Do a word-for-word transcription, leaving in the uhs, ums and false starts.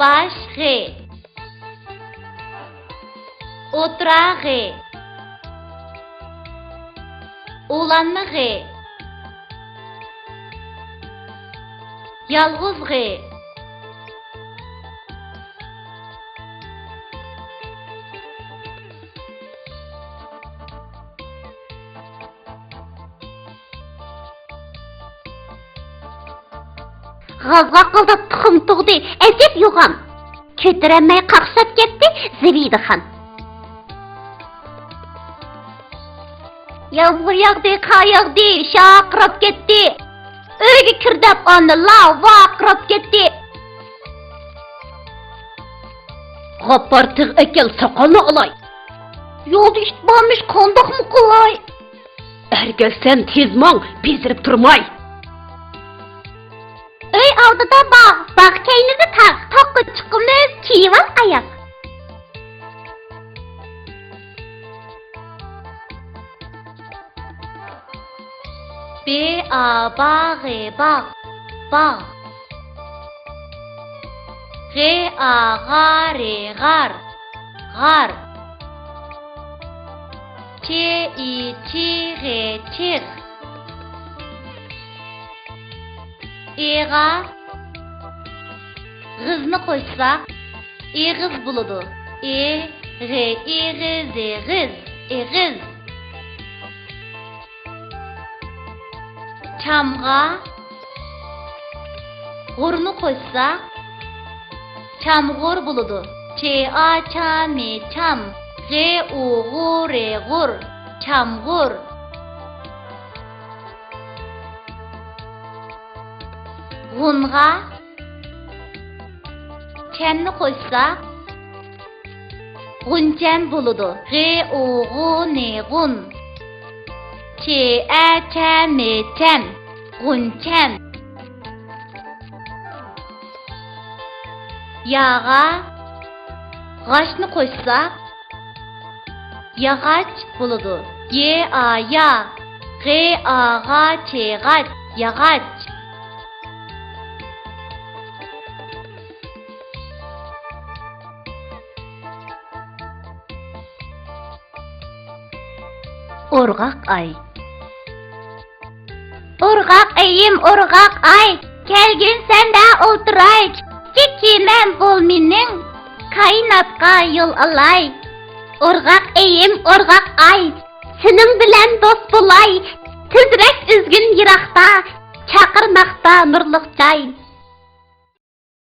باش غې. ئوتتۇرا غې. ئۇلانما غې. يالغۇز غې. غازلاققىلداپ تۇخۇم تۇغدى، ئەجەب يوغان. كۆتۈرەلمەي قاقشاپ كەتتى زىبىدىخان. يامغۇر ياغدى، قار ياغدى، شارقىراپ كەتتى. ئۆيگە كىر دەپ ئاندىلا ۋارقىراپ كەتتى. غاپپار تىغ ئەكەل، ساقالنى ئالاي. يولدا ئىت بارمىش، قانداقمۇ قىلاي؟ ئەركەلسەن تېز ماڭ، بېزىرىپ تۇرماي. ئۆي ئالدىدا باغ، باغ كەينىدە تاغ، تاغقا چىقىمىز كىيىۋال ئاياغ. بې ئا با غې باغ، باغ. غې ئا غا رې غار، غار. چې ئى چې غې چېغ. ئېغا غىزنى قوشساق، ئېغىز بولىدۇ. ئې غې ئېغىز ئېغىز، ئېغىز. چامغا غۇرنى قوشساق، چامغۇر بولىدۇ. چې ئا چا مې چام، غې ئۇ غۇ رې غۇر، چامغۇر. غۇنغا چەننى قوشساق، غۇنچەن بولىدۇ. غې ئۇ غۇ نې غۇن. چې ئە چە مې چەن، غۇنچەن. ياغا غاچنى قوشساق، ياغاچ بولىدۇ. يې ئا يا، غې ئا غا چې غاچ، ياغاچ. ئورغاق ئاي. ئورغاق ئېيىم، ئورغاق ئاي، كەلگىن سەندە ئولتۇراي. كىچىك كېمەم بول مېنىڭ، كائىناتقا يول ئالاي. ئورغاق ئېيىم، ئورغاق ئاي، سېنىڭ بىلەن دوست بولاي. تېزرەك ئۈزگۈن يىراقتا، چاقىرماقتا نۇرلۇق جاي.